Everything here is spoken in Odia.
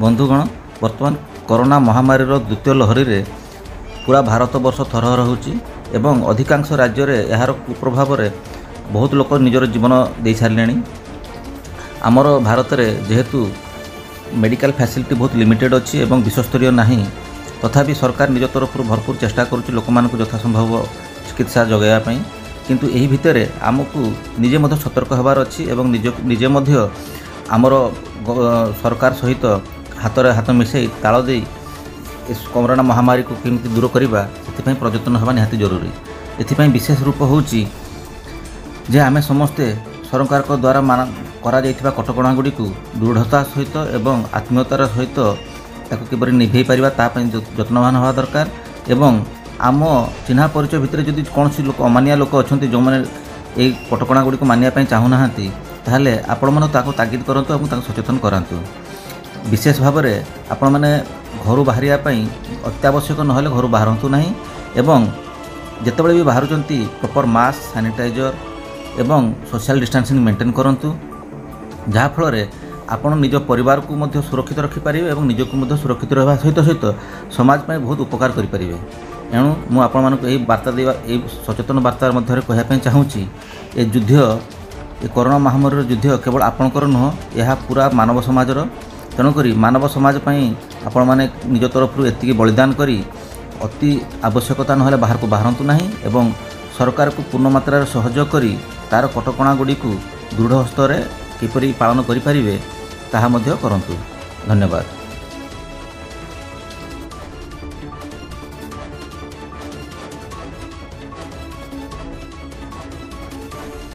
ବନ୍ଧୁଗଣ, ବର୍ତ୍ତମାନ କରୋନା ମହାମାରୀର ଦ୍ୱିତୀୟ ଲହରୀରେ ପୁରା ଭାରତବର୍ଷ ଥରହର ହେଉଛି ଏବଂ ଅଧିକାଂଶ ରାଜ୍ୟରେ ଏହାର କୁପ୍ରଭାବରେ ବହୁତ ଲୋକ ନିଜର ଜୀବନ ଦେଇସାରିଲେଣି। ଆମର ଭାରତରେ ଯେହେତୁ ମେଡ଼ିକାଲ ଫ୍ୟାସିଲିଟି ବହୁତ ଲିମିଟେଡ଼୍ ଅଛି ଏବଂ ବିଶ୍ୱସ୍ତରୀୟ ନାହିଁ, ତଥାପି ସରକାର ନିଜ ତରଫରୁ ଭରପୁର ଚେଷ୍ଟା କରୁଛି ଲୋକମାନଙ୍କୁ ଯଥାସମ୍ଭବ ଚିକିତ୍ସା ଯୋଗାଇବା ପାଇଁ। କିନ୍ତୁ ଏହି ଭିତରେ ଆମକୁ ନିଜେ ମଧ୍ୟ ସତର୍କ ହେବାର ଅଛି ଏବଂ ନିଜକୁ ନିଜେ ମଧ୍ୟ ଆମର ସରକାର ସହିତ ହାତରେ ହାତ ମିଶାଇ ତାଳ ଦେଇ ଏ କରୋନା ମହାମାରୀକୁ କେମିତି ଦୂର କରିବା ସେଥିପାଇଁ ପ୍ରଯତ୍ନ ହେବା ନିହାତି ଜରୁରୀ। ଏଥିପାଇଁ ବିଶେଷ ରୂପ ହେଉଛି ଯେ ଆମେ ସମସ୍ତେ ସରକାରଙ୍କ ଦ୍ୱାରା କରାଯାଇଥିବା କଟକଣା ଗୁଡ଼ିକୁ ଦୃଢ଼ତା ସହିତ ଏବଂ ଆତ୍ମୀୟତାର ସହିତ ତାକୁ କିପରି ନିଭେଇ ପାରିବା ତା ପାଇଁ ଯତ୍ନବାନ ହେବା ଦରକାର। ଏବଂ ଆମ ଚିହ୍ନା ପରିଚୟ ଭିତରେ ଯଦି କୌଣସି ଲୋକ ଅମାନିଆ ଲୋକ ଅଛନ୍ତି, ଯେଉଁମାନେ ଏଇ କଟକଣା ଗୁଡ଼ିକୁ ମାନିବା ପାଇଁ ଚାହୁଁନାହାନ୍ତି, ତାହେଲେ ଆପଣମାନେ ତାକୁ ତାଗିଦ କରନ୍ତୁ ଏବଂ ତାକୁ ସଚେତନ କରାନ୍ତୁ। ବିଶେଷ ଭାବରେ ଆପଣମାନେ ଘରୁ ବାହାରିବା ପାଇଁ ଅତ୍ୟାବଶ୍ୟକ ନହେଲେ ଘରୁ ବାହାରନ୍ତୁ ନାହିଁ ଏବଂ ଯେତେବେଳେ ବି ବାହାରୁଛନ୍ତି ପ୍ରପର୍ ମାସ୍କ, ସାନିଟାଇଜର୍ ଏବଂ ସୋସିଆଲ୍ ଡିଷ୍ଟାନ୍ସିଂ ମେଣ୍ଟେନ୍ କରନ୍ତୁ, ଯାହାଫଳରେ ଆପଣ ନିଜ ପରିବାରକୁ ମଧ୍ୟ ସୁରକ୍ଷିତ ରଖିପାରିବେ ଏବଂ ନିଜକୁ ମଧ୍ୟ ସୁରକ୍ଷିତ ରହିବା ସହିତ ସହିତ ସମାଜ ପାଇଁ ବହୁତ ଉପକାର କରିପାରିବେ। ଏଣୁ ମୁଁ ଆପଣମାନଙ୍କୁ ଏହି ବାର୍ତ୍ତା ଦେବା, ଏହି ସଚେତନ ବାର୍ତ୍ତା ମଧ୍ୟରେ କହିବା ପାଇଁ ଚାହୁଁଛି, ଏ ଯୁଦ୍ଧ, ଏ କରୋନା ମହାମାରୀର ଯୁଦ୍ଧ କେବଳ ଆପଣଙ୍କର ନୁହଁ, ଏହା ପୁରା ମାନବ ସମାଜର। ତେଣୁକରି ମାନବ ସମାଜ ପାଇଁ ଆପଣମାନେ ନିଜ ତରଫରୁ ଏତିକି ବଳିଦାନ କରି ଅତି ଆବଶ୍ୟକତା ନହେଲେ ବାହାରକୁ ବାହାରନ୍ତୁ ନାହିଁ ଏବଂ ସରକାରକୁ ପୂର୍ଣ୍ଣ ମାତ୍ରାରେ ସହଯୋଗ କରି ତା'ର କଟକଣା ଗୁଡ଼ିକୁ ଦୃଢ଼ ହସ୍ତରେ କିପରି ପାଳନ କରିପାରିବେ ତାହା ମଧ୍ୟ କରନ୍ତୁ। ଧନ୍ୟବାଦ।